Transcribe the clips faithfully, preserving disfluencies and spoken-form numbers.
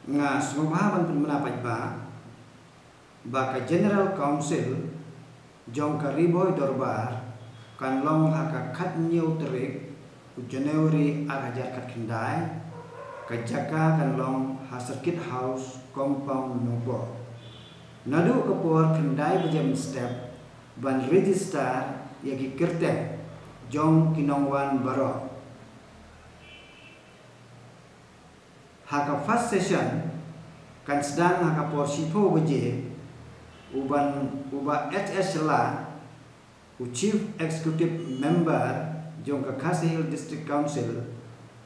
Nga sngewbha ban pynbna paidbah ba ka General Council jong ka Ri Bhoi Dorbar kan long ha ka khathynñiew tarik u January ar hajar khatkhyndai. Ka jaka kan long ha Circuit House Compound Nongpoh. Naduh ka por khyndai baje mynstep ban register ïa ki kyrteng jong ki nongwan baroh. Ha ka first session kan sdang ha ka por shiphew baje. U ban, u Bah H S Shylla, u Chief Executive Member jong ka Khasi Hills District Council,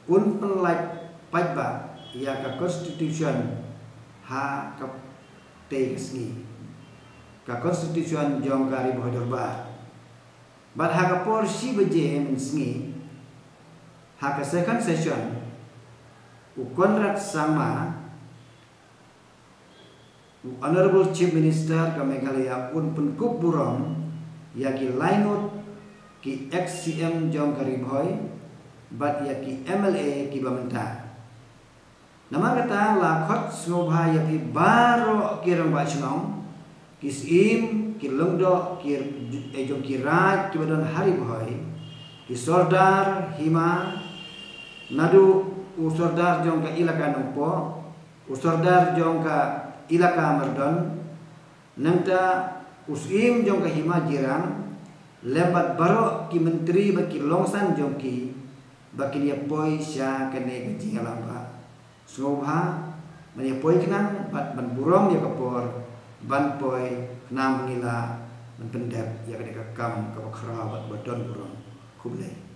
un pynlait paidbah ïa ka Constitution ha katei ka sngi, ka Constitution jong ka Ri Bhoi Dorbar. Bad ha ka por shi baje mynsngi, ha ka second session, u Conrad Sangma, u Honorable Chief Minister ka Meghalaya, un pynkup burom ïa ki laingut ki ex C M jong ka Ri Bhoi bad ïa ki M L A kiba mynta. Namar kata la khot sngewbha ïa phi baroh ki rangbah shnong, ki syiem, ki lyngdoh, ki, eh, jong ki raid kiba don ha Ri Bhoi, ki sordar hima, naduh u sordar jong ka Elaka Nongpoh, u sordar jong ka Elaka Myrdon, nangta u syiem jong ka Hima Jirang, lem bad baroh ki myntri bad ki longsan jong ki, ba kin ïa poi sha kane ka jingïalang ba sngewbha ban ïa poi khnang bad ban burom ïa ka por ban poi khnang ba ngin lah ban pyndep ïa kane ka kam kaba khraw bad ba don burom. Khublei.